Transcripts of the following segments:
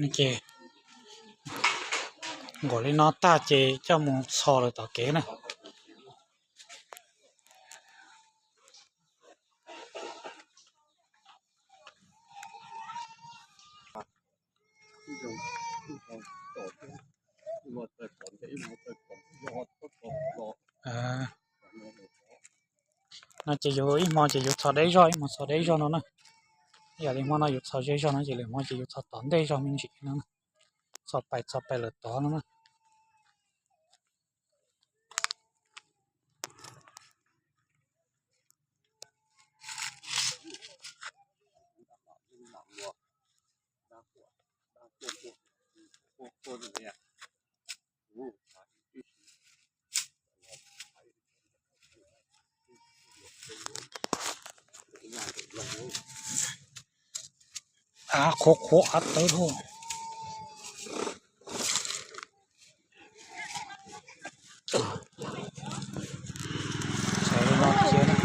ນີ້ເຈ ໂກເລນອຕາເຈ ເຈົ້າໝູຊໍເລີຍຕໍ່ເກນະ. ອ່າ ນະ ເຈຢູ່ ອີ່ໝໍເຈຢູ່ຊອດເດຊອ ອີ່ໝໍຊອດເດຊອເນາະນະ. ຢາລີ່ໝໍນະຢູ່ຊອດເດຊອນະ ເຈລີ່ໝໍເຈຢູ່ຊອດຕອນເດຊອມິນຈິນະ ຊອດໄປ ຊອດໄປເລີຕອນນະ. ອາ ໂຄກ ໂຄກ ອັດເຕີໂທ ໃສ່ລອດເຊນະ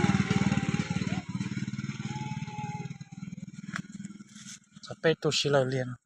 ສະເປດຕູຊິໄລລຽນ.